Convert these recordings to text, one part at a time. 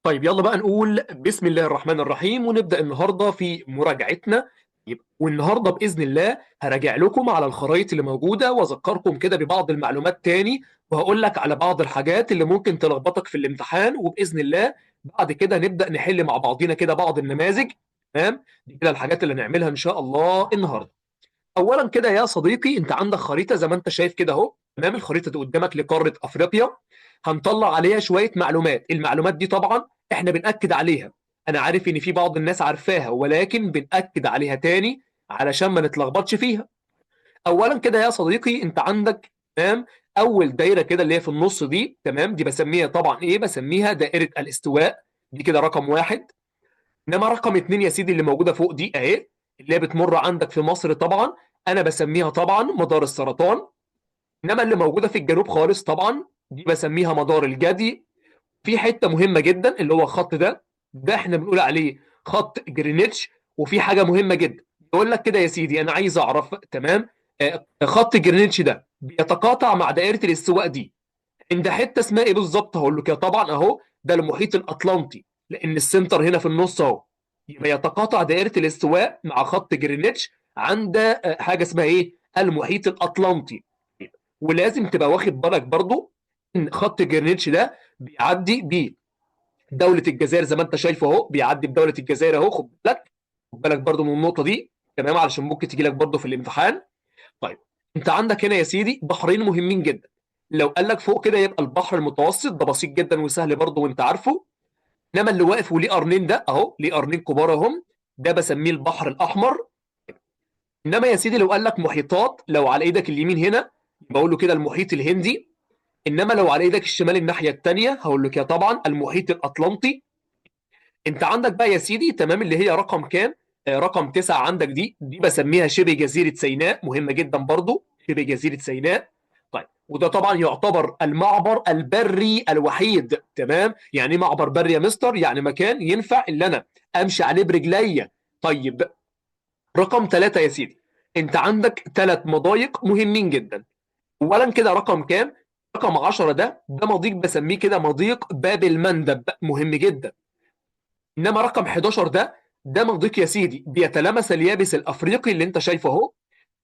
طيب يلا بقى نقول بسم الله الرحمن الرحيم ونبدأ النهارده في مراجعتنا. يبقى والنهارده بإذن الله هراجع لكم على الخرائط اللي موجودة وأذكركم كده ببعض المعلومات تاني، وهقول لك على بعض الحاجات اللي ممكن تلخبطك في الامتحان، وبإذن الله بعد كده نبدأ نحل مع بعضينا كده بعض النماذج. تمام؟ دي كده الحاجات اللي هنعملها إن شاء الله النهارده. اولا كده يا صديقي، انت عندك خريطة زي ما انت شايف كده اهو. تمام؟ الخريطة دي قدامك لقاره افريقيا، هنطلع عليها شوية معلومات. المعلومات دي طبعا احنا بنأكد عليها، انا عارف ان في بعض الناس عارفاها ولكن بنأكد عليها تاني علشان ما نتلخبطش فيها. اولا كده يا صديقي، انت عندك تمام اول دايرة كده اللي هي في النص دي، تمام، دي بسميها طبعا ايه؟ بسميها دائرة الاستواء، دي كده رقم واحد. انما رقم اتنين يا سيدي اللي موجودة فوق دي اهي، اللي هي بتمر عندك في مصر طبعا، انا بسميها طبعا مدار السرطان. انما اللي موجودة في الجنوب خالص طبعا دي بسميها مدار الجدي. في حتة مهمة جدا اللي هو الخط ده، ده احنا بنقول عليه خط جرينتش. وفي حاجة مهمة جدا يقول لك كده يا سيدي، انا عايز اعرف تمام خط جرينتش ده بيتقاطع مع دائرة الاستواء دي عند حتة اسمها ايه بالظبط؟ هقول لك طبعا اهو ده المحيط الاطلنطي، لان ال center هنا في النص اهو، يبقى يتقاطع دائرة الاستواء مع خط جرينتش عند حاجة اسمها ايه؟ المحيط الاطلنطي. ولازم تبقى واخد بالك برضو ان خط جرينتش ده بيعدي بدولة الجزائر زي ما انت شايفه اهو، بيعدي بدولة الجزائر اهو، خد بالك، خد بالك برضو من النقطة دي تمام، علشان ممكن تجي لك برضو في الامتحان. طيب انت عندك هنا يا سيدي بحرين مهمين جدا، لو قال لك فوق كده يبقى البحر المتوسط، ده بسيط جدا وسهل برضو وانت عارفه. انما اللي واقف وليه قرنين ده اهو، ليه قرنين كبار اهم، ده بسميه البحر الاحمر. انما يا سيدي لو قال لك محيطات، لو على ايدك اليمين هنا بقول له كده المحيط الهندي، انما لو على ايدك الشمال الناحية الثانية هقول لك يا طبعا المحيط الاطلنطي. انت عندك بقى يا سيدي تمام اللي هي رقم كام؟ رقم 9 عندك دي بسميها شبه جزيرة سيناء، مهمة جدا برضو شبه جزيرة سيناء. طيب وده طبعا يعتبر المعبر البري الوحيد، تمام؟ يعني ايه معبر بري يا مستر؟ يعني مكان ينفع اللي انا امشي عليه برجليا. طيب رقم 3 يا سيدي، انت عندك 3 مضايق مهمين جدا. اولا كده رقم كام؟ رقم 10 ده مضيق بسميه كده مضيق باب المندب، مهم جدا. انما رقم 11 ده مضيق يا سيدي بيتلامس اليابس الافريقي اللي انت شايفه اهو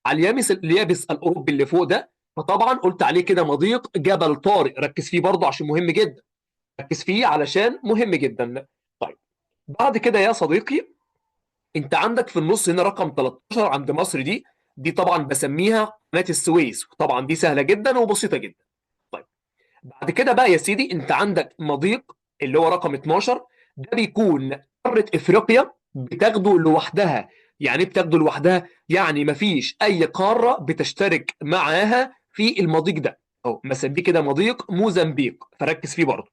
على اليابس الاوروبي اللي فوق ده، فطبعا قلت عليه كده مضيق جبل طارق. ركز فيه برضه عشان مهم جدا، ركز فيه علشان مهم جدا. طيب بعد كده يا صديقي انت عندك في النص هنا رقم 13 عند مصر، دي طبعا بسميها قناة السويس، وطبعا دي سهلة جدا وبسيطة جدا. طيب بعد كده بقى يا سيدي انت عندك مضيق اللي هو رقم 12، ده بيكون قارة افريقيا بتاخده لوحدها. يعني ايه بتاخده لوحدها؟ يعني مفيش اي قارة بتشترك معاها في المضيق ده، اهو مسميه كده مضيق موزمبيق، فركز فيه برضه.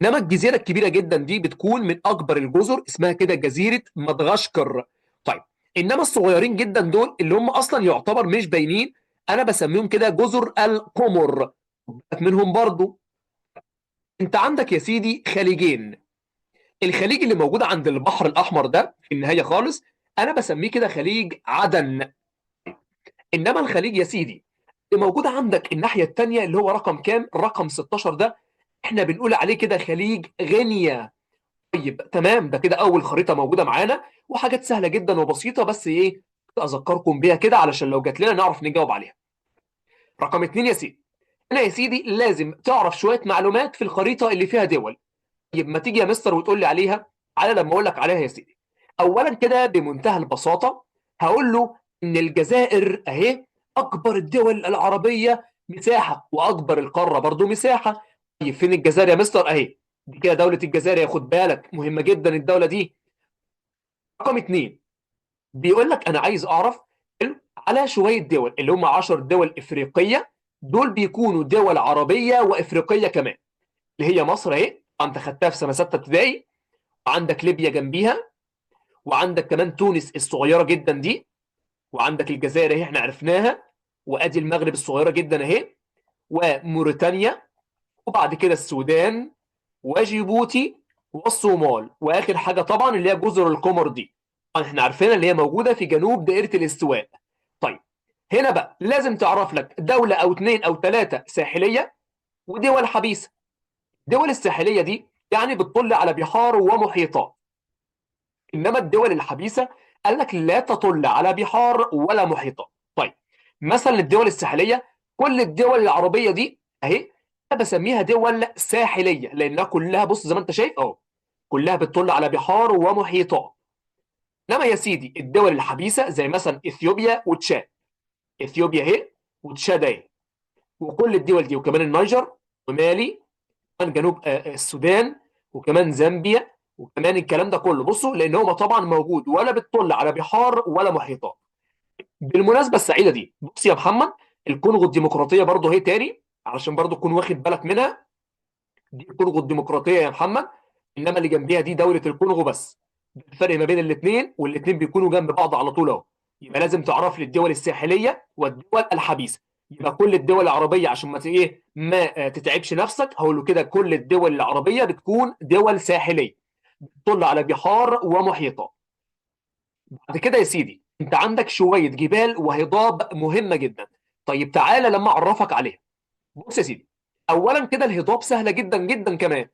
انما الجزيرة الكبيرة جدا دي بتكون من اكبر الجزر، اسمها كده جزيرة مدغشقر. طيب انما الصغيرين جدا دول اللي هم اصلا يعتبر مش باينين، انا بسميهم كده جزر القمر، منهم برضو. انت عندك يا سيدي خليجين، الخليج اللي موجود عند البحر الاحمر ده في النهاية خالص انا بسميه كده خليج عدن. انما الخليج يا سيدي اللي موجود عندك الناحية الثانية اللي هو رقم كام؟ رقم 16 ده احنا بنقول عليه كده خليج غينيا. طيب تمام، ده كده اول خريطة موجودة معانا، وحاجات سهلة جدا وبسيطة، بس ايه اذكركم بيها كده علشان لو جات لنا نعرف نجاوب عليها. رقم 2 يا سيدي، هنا يا سيدي لازم تعرف شوية معلومات في الخريطة اللي فيها دول. طيب ما تيجي يا مستر وتقول لي عليها، على لما اقول لك عليها يا سيدي. اولا كده بمنتهى البساطة هقول له ان الجزائر اهي اكبر الدول العربية مساحة، واكبر القارة برضو مساحة. طيب فين الجزائر يا مستر؟ اهي دي كده دولة الجزائر، يا خد بالك مهمة جدا الدولة دي. رقم 2 بيقول لك انا عايز اعرف على شوية دول اللي هم 10 دول افريقية، دول بيكونوا دول عربية وافريقيه كمان، اللي هي مصر اهي انت خدتها في سنة 6 ابتدائي، وعندك ليبيا جنبيها، وعندك كمان تونس الصغيرة جدا دي، وعندك الجزائر اهي احنا عرفناها، وادي المغرب الصغيرة جدا اهي، وموريتانيا، وبعد كده السودان وجيبوتي والصومال، واخر حاجة طبعا اللي هي جزر القمر دي احنا عارفينها اللي هي موجودة في جنوب دائرة الاستواء. طيب هنا بقى لازم تعرف لك دولة او 2 او 3 ساحليه ودول حبيسة. الدول الساحلية دي يعني بتطل على بحار ومحيطات. انما الدول الحبيسه قال لك لا تطل على بحار ولا محيطات. طيب مثلا الدول الساحلية، كل الدول العربية دي اهي انا بسميها دول ساحليه، لانها كلها بص زي ما انت شايف اهو كلها بتطل على بحار ومحيطات. انما يا سيدي الدول الحبيسه زي مثلا اثيوبيا وتشاد، اثيوبيا اهي وتشاد اهي، وكل الدول دي، وكمان النيجر ومالي، وكمان جنوب السودان، وكمان زامبيا، وكمان الكلام ده كله. بصوا لان هو طبعا موجود ولا بتطل على بحار ولا محيطات. بالمناسبة السعيدة دي بص يا محمد، الكونغو الديمقراطية برضه اهي تاني علشان برضه تكون واخد بالك منها، دي الكونغو الديمقراطية يا محمد، انما اللي جنبيها دي دولة الكونغو بس. الفرق ما بين الاثنين، والاثنين بيكونوا جنب بعض على طول اهو. يبقى لازم تعرف لي الدول الساحلية والدول الحبيسه. يبقى كل الدول العربية عشان ما ايه ما تتعبش نفسك، هقول له كده كل الدول العربية بتكون دول ساحليه بتطل على بحار ومحيطات. بعد كده يا سيدي انت عندك شوية جبال وهضاب مهمة جدا. طيب تعالى لما اعرفك عليها. بص يا سيدي، اولا كده الهضاب سهلة جدا جدا كمان.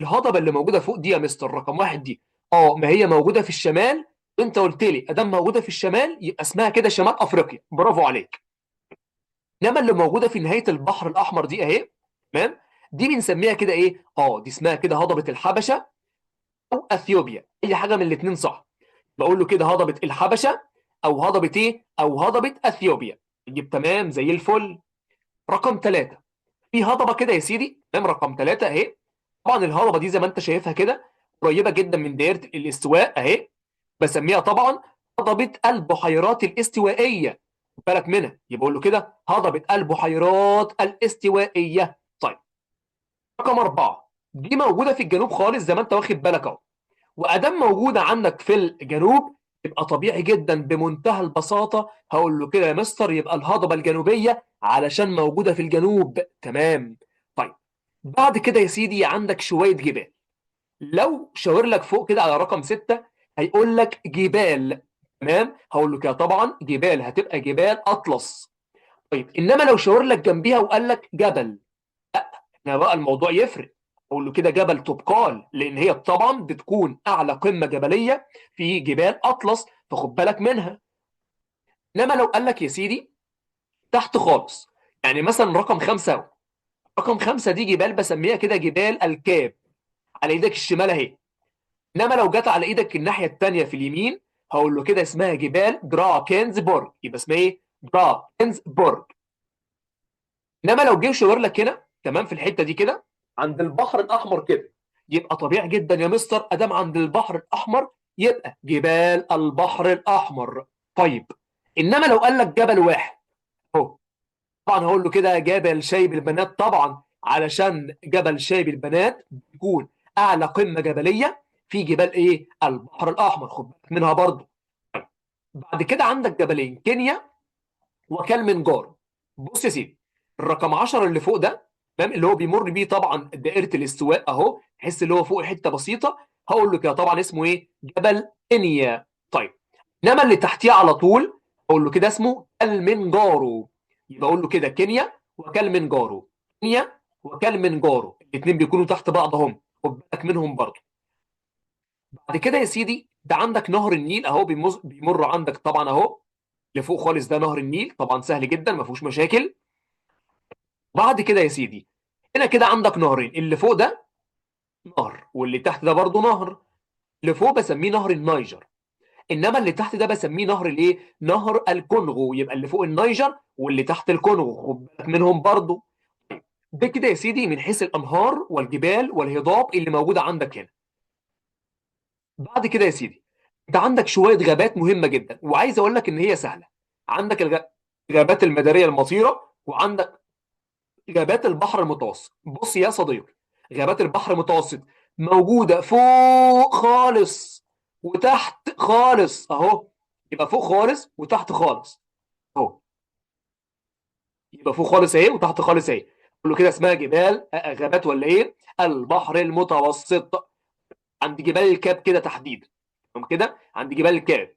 الهضبه اللي موجودة فوق دي يا مستر رقم واحد دي، ما هي موجودة في الشمال، وانت قلت لي ادام موجودة في الشمال يبقى اسمها كده شمال افريقيا، برافو عليك. انما اللي موجودة في نهاية البحر الاحمر دي اهي، تمام، دي بنسميها كده ايه؟ دي اسمها كده هضبه الحبشة او اثيوبيا، اي حاجة من الاثنين صح. بقول له كده هضبه الحبشة او هضبه ايه؟ او هضبه اثيوبيا. يجيب تمام زي الفل. رقم 3 في هضبه كده يا سيدي، تمام، رقم 3 اهي. طبعا الهضبه دي زي ما انت شايفها كده قريبه جدا من دائرة الاستواء اهي، بسميها طبعا هضبه البحيرات الاستوائيه، خد بالك منها. يبقى اقول له كده هضبه البحيرات الاستوائيه. طيب رقم 4 دي موجودة في الجنوب خالص زي ما انت واخد بالك اهو، وادام موجودة عندك في الجنوب يبقى طبيعي جدا بمنتهى البساطة هقول له كده يا مستر يبقى الهضبه الجنوبية علشان موجودة في الجنوب، تمام. طيب بعد كده يا سيدي عندك شوية جبال، لو شاور لك فوق كده على رقم 6 هيقول لك جبال، تمام، هقول له كده طبعا جبال هتبقى جبال اطلس. طيب انما لو شاور لك جنبيها وقال لك جبل، لا هنا بقى الموضوع يفرق، اقول له كده جبل توبقال، لان هي طبعا بتكون اعلى قمة جبلية في جبال اطلس، فخد بالك منها. انما لو قال لك يا سيدي تحت خالص، يعني مثلا رقم 5 اهو، رقم 5 دي جبال بسميها كده جبال الكاب على ايدك الشمال اهي. انما لو جت على ايدك الناحية الثانية في اليمين هقول له كده اسمها جبال دراكنزبورج، يبقى اسمها ايه؟ دراكنزبورج. انما لو جه شاور لك هنا، تمام، في الحتة دي كده عند البحر الاحمر كده، يبقى طبيعي جدا يا مستر ادام عند البحر الاحمر يبقى جبال البحر الاحمر. طيب انما لو قال لك جبل واحد اهو، طبعا هقول له كده جبل شايب البنات، طبعا علشان جبل شايب البنات بيكون اعلى قمة جبلية في جبال ايه؟ البحر الاحمر، خد بالك منها برضه. بعد كده عندك جبلين، كينيا وكلمنجارو. بص يا سيدي الرقم 10 اللي فوق ده، تمام، اللي هو بيمر بيه طبعا دائرة الاستواء اهو، تحس اللي هو فوق حتة بسيطة، هقول له كده طبعا اسمه ايه؟ جبل كينيا. طيب انما اللي تحتيه على طول اقول له كده اسمه كلمنجارو، يبقى اقول له كده كينيا وكلمنجارو، كينيا وكلمنجارو، الاثنين بيكونوا تحت بعض اهم، خد بالك منهم برضه. بعد كده يا سيدي ده عندك نهر النيل اهو، بيمر عندك طبعا اهو لفوق خالص، ده نهر النيل طبعا سهل جدا ما فيهوش مشاكل. بعد كده يا سيدي هنا كده عندك نهرين، اللي فوق ده نهر واللي تحت ده برضه نهر. اللي فوق بسميه نهر النيجر، انما اللي تحت ده بسميه نهر الايه؟ نهر الكونغو، يبقى اللي فوق النيجر واللي تحت الكونغو، خد بالك منهم برضه. ده كده يا سيدي من حيث الانهار والجبال والهضاب اللي موجودة عندك هنا. بعد كده يا سيدي انت عندك شوية غابات مهمة جدا، وعايز اقول لك ان هي سهلة. عندك الغابات المداريه المطيره، وعندك غابات البحر المتوسط. بص يا صديقي، غابات البحر المتوسط موجودة فوق خالص وتحت خالص اهو، يبقى فوق خالص وتحت خالص اهو، يبقى فوق خالص اهي وتحت خالص اهي. كله كده اسمها جبال، غابات ولا ايه؟ البحر المتوسط. عند جبال الكاب كده تحديدا، تمام كده، عند جبال الكاب،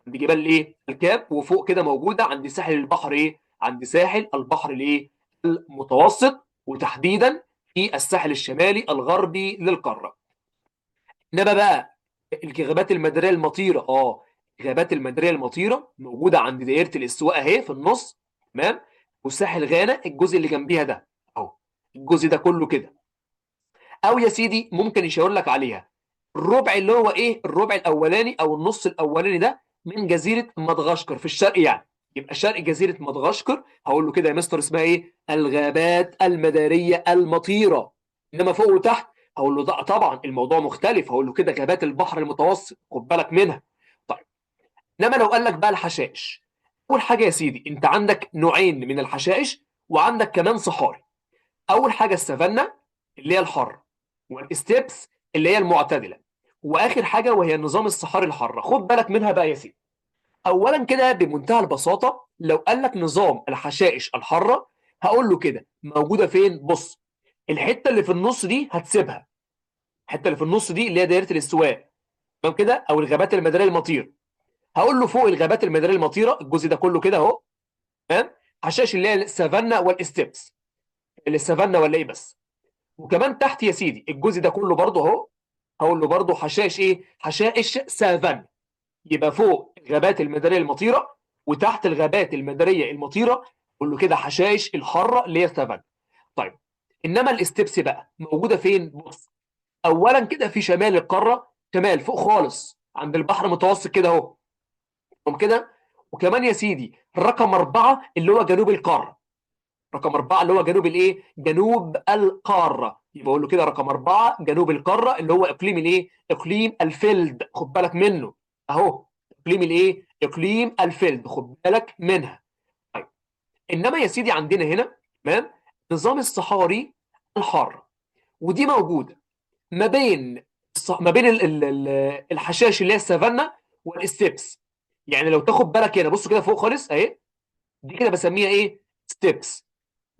عند جبال ايه؟ الكاب، وفوق كده موجودة عند ساحل البحر ايه؟ عند ساحل البحر الايه؟ المتوسط، وتحديدا في الساحل الشمالي الغربي للقارة. انما بقى الغابات المداريه المطيره، الغابات المداريه المطيره موجودة عند دائرة الاستواء اهي في النص، تمام؟ وساحل غانا الجزء اللي جنبيها ده اهو، الجزء ده كله كده. او يا سيدي ممكن يشاور لك عليها الربع اللي هو ايه؟ الربع الاولاني او النص الاولاني ده من جزيرة مدغشقر في الشرق يعني. يبقى شرق جزيرة مدغشقر هقول له كده يا مستر اسمها ايه؟ الغابات المداريه المطيره. انما فوق وتحت هقول له ده طبعا الموضوع مختلف، هقول له كده غابات البحر المتوسط، خد بالك منها. طيب انما لو قال لك بقى الحشائش، اول حاجة يا سيدي انت عندك نوعين من الحشائش وعندك كمان صحاري. اول حاجة السافانا اللي هي الحر، وال steppes اللي هي المعتدلة، واخر حاجة وهي النظام الصحاري الحارة. خد بالك منها بقى يا سيدي. اولا كده بمنتهى البساطة لو قال لك نظام الحشائش الحارة هقول له كده موجودة فين؟ بص الحتة اللي في النص دي هتسيبها، الحتة اللي في النص دي اللي هي دائرة الاستواء، تمام كده، او الغابات المداريه المطيره. هقول له فوق الغابات المداريه المطيره الجزء ده كله كده اهو، تمام؟ حشائش اللي هي السافانا وال steppes، اللي السافانا ولا ايه بس. وكمان تحت يا سيدي الجزء ده كله برضه اهو، هقول له برضه حشائش ايه؟ حشائش سافانا. يبقى فوق الغابات المداريه المطيره وتحت الغابات المداريه المطيره قول له كده حشائش الحارة اللي هي السافانا. طيب انما ال steppes بقى موجودة فين؟ بص اولا كده في شمال القارة، شمال فوق خالص عند البحر المتوسط كده اهو، تمام كده. وكمان يا سيدي رقم 4 اللي هو جنوب القارة، رقم 4 اللي هو جنوب الايه؟ جنوب القارة. يبقى اقول له كده رقم 4 جنوب القارة اللي هو اقليم الايه؟ اقليم الفيلد، خد بالك منه اهو، اقليم الايه؟ اقليم الفيلد، خد بالك منها. طيب انما يا سيدي عندنا هنا تمام نظام الصحاري الحارة، ودي موجودة ما بين الحشائش اللي هي السافانا وال steppes. يعني لو تاخد بالك هنا بص كده فوق خالص اهي، دي كده بسميها ايه؟ steppes.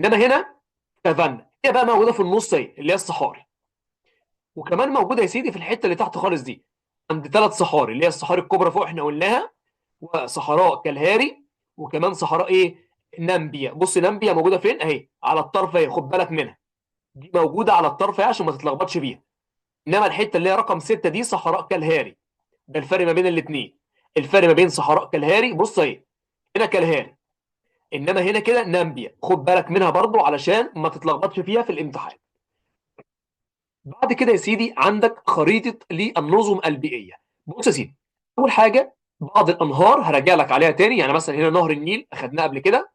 انما هنا سافانا، هي بقى موجودة في النص اهي اللي هي الصحاري. وكمان موجودة يا سيدي في الحتة اللي تحت خالص دي عند 3 صحاري اللي هي الصحاري الكبرى فوق احنا قلناها، وصحراء كالهاري، وكمان صحراء ايه؟ نامبيا. بص نامبيا موجودة فين؟ اهي على الطرف اهي، خد بالك منها، دي موجودة على الطرف اهي عشان ما تتلخبطش بيها. انما الحتة اللي هي رقم 6 دي صحراء كالهاري. ده الفرق ما بين الاثنين، الفرق ما بين صحراء كالهاري، بص اهي هنا كالهاري، انما هنا كده نامبيا، خد بالك منها برضو علشان ما تتلخبطش فيها في الامتحان. بعد كده يا سيدي عندك خريطة للنظم البيئية. بص يا سيدي، اول حاجة بعض الانهار هرجع لك عليها تاني، يعني مثلا هنا نهر النيل اخدناه قبل كده.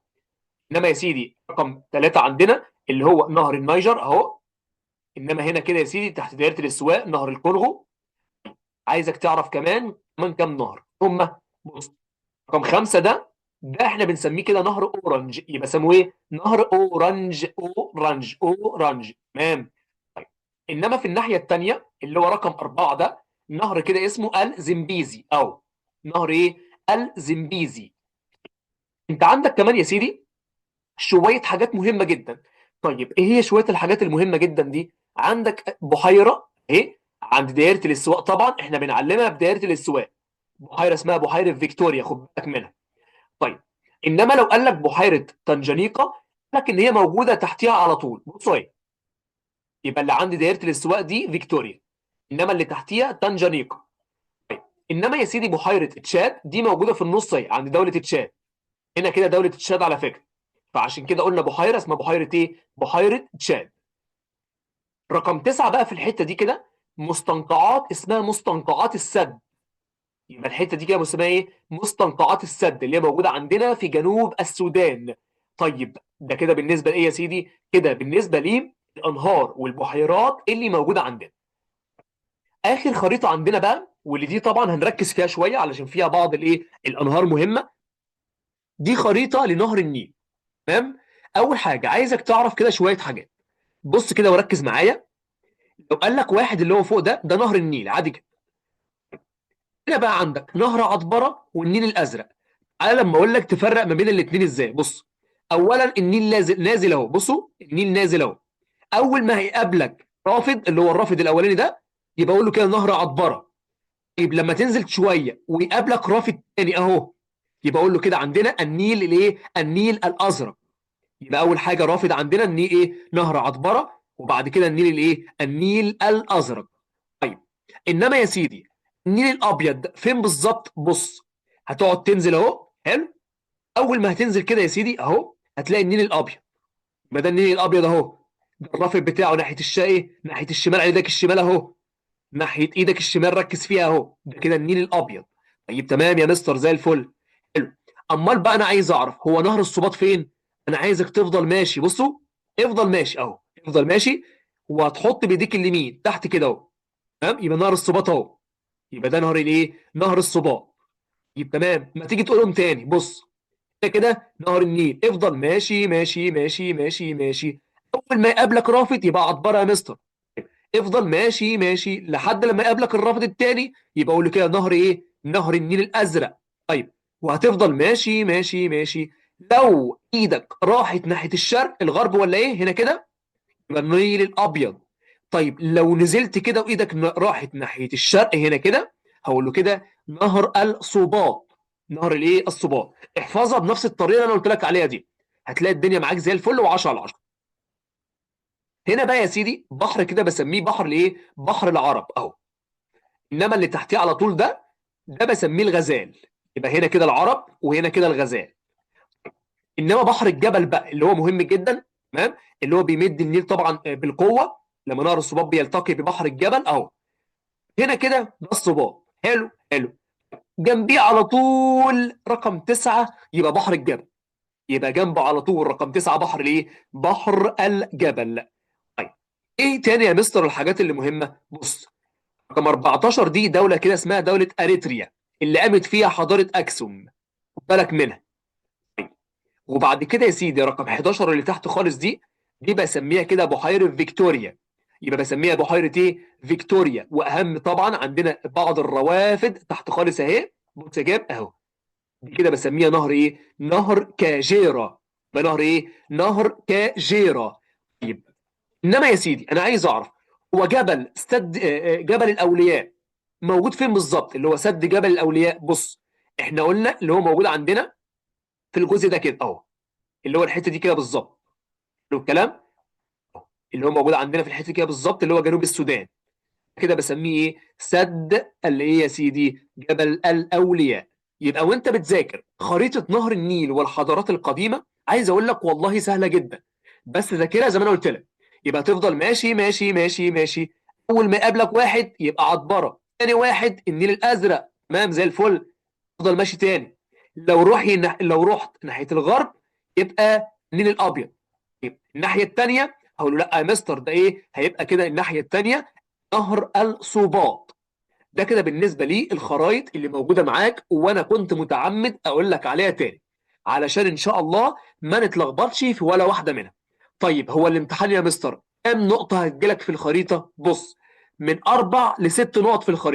انما يا سيدي رقم 3 عندنا اللي هو نهر النيجر اهو. انما هنا كده يا سيدي تحت دائرة الاستواء نهر الكونغو. عايزك تعرف كمان من كام نهر هم. بص رقم 5 ده احنا بنسميه كده نهر اورنج، يبقى سموه ايه؟ نهر اورنج، اورنج، اورنج، تمام. طيب انما في الناحية الثانية اللي هو رقم 4 ده نهر كده اسمه الزمبيزي، او نهر ايه؟ الزمبيزي. انت عندك كمان يا سيدي شوية حاجات مهمة جدا. طيب ايه هي شوية الحاجات المهمة جدا دي؟ عندك بحيرة اهي عند دائرة الاستواء، طبعا احنا بنعلمها بدائرة الاستواء، بحيرة اسمها بحيرة فيكتوريا، خد بالك منها. طيب انما لو قال لك بحيرة تنجانيقا، قال لك ان هي موجودة تحتها على طول. بصوا اهي، يبقى اللي عند دائرة الاستواء دي فيكتوريا، انما اللي تحتيها تنجانيقا. طيب انما يا سيدي بحيرة تشاد دي موجودة في النص اهي عند دولة تشاد، هنا كده دولة تشاد على فكرة، فعشان كده قلنا بحيرة اسمها بحيرة ايه؟ بحيرة تشاد. رقم 9 بقى في الحتة دي كده مستنقعات اسمها مستنقعات السد، يبقى الحتة دي كده مسميها ايه؟ مستنقعات السد اللي هي موجودة عندنا في جنوب السودان. طيب ده كده بالنسبة لايه يا سيدي؟ كده بالنسبة للانهار والبحيرات اللي موجودة عندنا. اخر خريطة عندنا بقى، واللي دي طبعا هنركز فيها شوية علشان فيها بعض الايه؟ الانهار مهمة. دي خريطة لنهر النيل، تمام؟ اول حاجة عايزك تعرف كده شوية حاجات، بص كده وركز معايا. لو قال لك واحد اللي هو فوق ده، ده نهر النيل عادي جدا. هنا بقى عندك نهر عطبره والنيل الازرق. انا لما اقول لك تفرق ما بين الاثنين ازاي، بص اولا النيل نازل، نازل اهو، بصوا النيل نازل اهو. اول ما هيقابلك رافد اللي هو الرافد الاولاني ده، يبقى اقول له كده نهر عطبره. طيب لما تنزل شوية ويقابلك رافد تاني اهو، يبقى اقول له كده عندنا النيل الايه؟ النيل الازرق. يبقى اول حاجة رافد عندنا النيل ايه؟ نهر عطبره، وبعد كده النيل الايه؟ النيل الازرق. طيب انما يا سيدي النيل الابيض فين بالظبط؟ بص، هتقعد تنزل اهو، حلو. اول ما هتنزل كده يا سيدي اهو هتلاقي النيل الابيض. ما ده النيل الابيض اهو، ده الرافد بتاعه ناحية الشقي، ناحية الشمال، على ايدك الشمال اهو، ناحية ايدك الشمال ركز فيها اهو، ده كده النيل الابيض. طيب تمام يا مستر زي الفل، حلو. امال بقى انا عايز اعرف هو نهر السوباط فين؟ انا عايزك تفضل ماشي، بصوا افضل ماشي اهو، افضل ماشي وهتحط بايديك اليمين تحت كده اهو، تمام؟ يبقى نهر السوباط اهو، يبقى ده نهر الايه؟ نهر السوباط. يبقى تمام. ما تيجي تقولهم تاني، بص كده كده نهر النيل، افضل ماشي ماشي ماشي ماشي ماشي، اول ما يقابلك رافد يبقى عطبره يا مستر، افضل ماشي ماشي لحد لما يقابلك الرافد التاني يبقى اقول له كده نهر ايه؟ نهر النيل الازرق. طيب وهتفضل ماشي ماشي ماشي، لو ايدك راحت ناحية الشرق الغرب ولا ايه هنا كده يبقى النيل الابيض. طيب لو نزلت كده وايدك راحت ناحية الشرق هنا كده هقول له كده نهر السوباط، نهر الايه؟ السوباط. احفظها بنفس الطريقة اللي انا قلت لك عليها دي، هتلاقي الدنيا معاك زي الفل و10 على 10. هنا بقى يا سيدي بحر كده بسميه بحر الايه؟ بحر العرب اهو. انما اللي تحتيه على طول ده بسميه الغزال، يبقى هنا كده العرب وهنا كده الغزال. انما بحر الجبل بقى اللي هو مهم جدا، تمام، اللي هو بيمد النيل طبعا بالقوة لما نهر السوباط بيلتقي ببحر الجبل اهو، هنا كده ده السوباط. حلو حلو. جنبيه على طول رقم 9 يبقى بحر الجبل، يبقى جنبه على طول رقم 9 بحر الايه؟ بحر الجبل. طيب ايه تاني يا مستر الحاجات اللي مهمة؟ بص رقم 14 دي دولة كده اسمها دولة اريتريا اللي قامت فيها حضارة اكسوم، خد بالك منها. طيب وبعد كده يا سيدي رقم 11 اللي تحت خالص دي بسميها كده بحيرة فيكتوريا، يبقى بسميها بحيرة ايه؟ فيكتوريا. واهم طبعا عندنا بعض الروافد تحت خالص اهي، بص يا جاب اهو، دي كده بسميها نهر ايه؟ نهر كاجيرا، يبقى نهر ايه؟ نهر كاجيرا. طيب انما يا سيدي انا عايز اعرف هو جبل سد جبل الاولياء موجود فين بالظبط؟ اللي هو سد جبل الاولياء. بص احنا قلنا اللي هو موجود عندنا في الجزء ده كده اهو، اللي هو الحتة دي كده بالظبط، حلو الكلام، اللي هو موجود عندنا في الحتة دي كده بالظبط اللي هو جنوب السودان، كده بسميه ايه؟ سد اللي ايه يا سيدي؟ جبل الاولياء. يبقى وانت بتذاكر خريطة نهر النيل والحضارات القديمة عايز اقول لك والله سهلة جدا، بس ذاكرها زي ما انا قلت لك. يبقى تفضل ماشي ماشي ماشي ماشي، اول ما يقابلك واحد يبقى عطبره، تاني واحد النيل الازرق، تمام زي الفل، تفضل ماشي تاني. لو رحت ناحية الغرب يبقى النيل الابيض. يبقى الناحية الثانية هقول له لا يا مستر ده ايه؟ هيبقى كده الناحية الثانية نهر السوباط. ده كده بالنسبة لي الخرايط اللي موجودة معاك، وانا كنت متعمد اقول لك عليها تاني علشان ان شاء الله ما نتلخبطش في ولا واحدة منها. طيب هو الامتحان يا مستر كام نقطة هتجيلك في الخريطة؟ بص من 4 ل6 نقط في الخريطة.